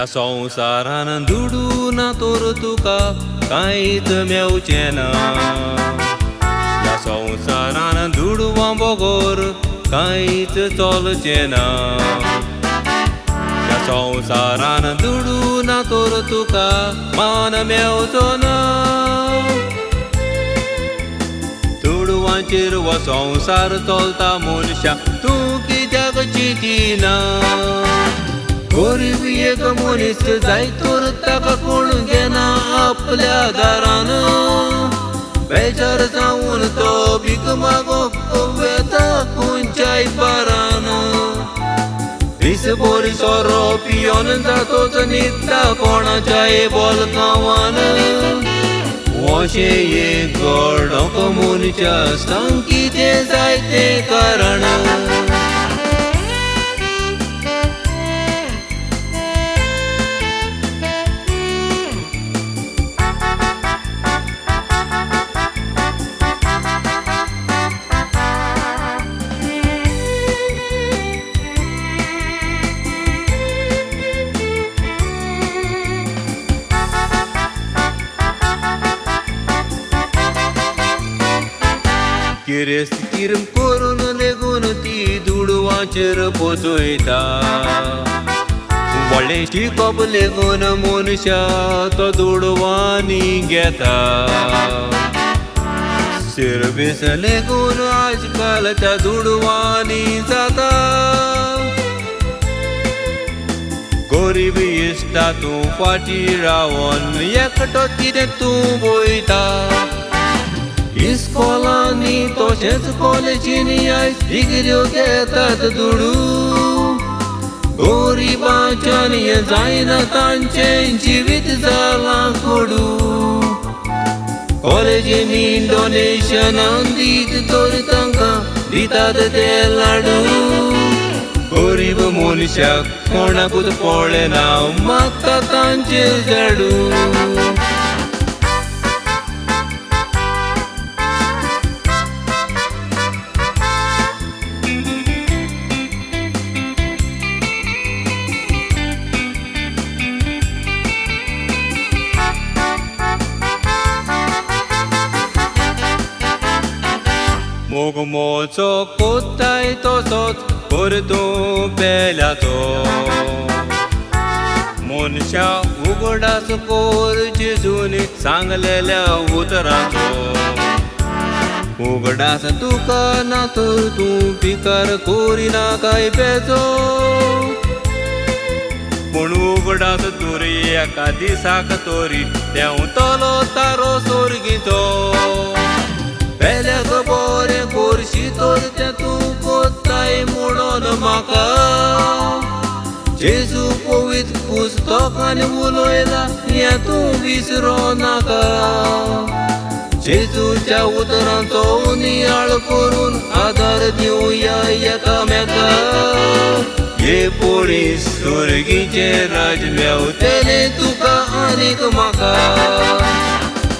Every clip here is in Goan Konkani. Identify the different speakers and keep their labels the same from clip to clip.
Speaker 1: ह्या संवसारान दुडू ना तर तुका कांयच मेवचें ना. ह्या संवसारान दुडवां बगर कांयच चलचें ना. ह्या संवसारान दुडू ना तर तुका मान मेवचो ना. दुडवांचेर हो संवसार चलता मनशा तूं कित्याक चिंतिना. गरीब एक मनीस जाय तर ताका कोण घेना आपल्या दारान. बेजार जावन तो भीक मागोंक वेता खंयच्याय बारान. दीसभर सोरो पियोन जातोच न्हिदता कोणाच्याय बोलकांवान. अशें एक घडोंक मनशा सांग कितें जाय तें कारण. गिरेस्त किरम करून लेगून ती दुडवांचेर पोचयता. व्हडलें शिकप लेगून मनशा तो दुडवांनी घेता. सर्वीस लेगून आजकाल त्या दुडवांनी जाता. गरीब इश्टा तूं फाटीं रावन एकटो कितें तूं वयता. इस्कोलांनी तशेंच कॉलेजींनी आयज डिग्र्यो घेतात दुडू. गरिबांच्यान हें जायना तांचें जिवीत जालां कोडू. कॉलेजींनी डोनेशनां दीत तर तांकां दितात ते लाडू. गरीब मनशाक कोणाकूच पळयना मागता तांचेर झाडू. मोगमोचो कोत्ताय तसोच कर तूं पेल्याचो. मनशा उगडास कोर जेजून सांगलेल्या उतराचो. उगडास तुका ना तर तूं पिकार कोरिना काय पेचो. पूण उगडास तरी एका दिसाक तरी देंवतलो तारो सोर्गीचो. पेल्याक बरें करशी तर तें तूं कोत्ताय म्हणून म्हाका. जेजू पवित्र पुस्तकान उलयला हें तूं विसरो नाका. जेजूच्या उतरांचो नियाळ करून आदार दिवया एकामेका. हे पोरी सुर्गीचें राज मेवतलें तुका आनीक म्हाका.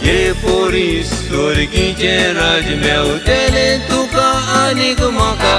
Speaker 1: हे पोरी सुर्गीचें राज मेवतलें तुका आनीक म्हाका.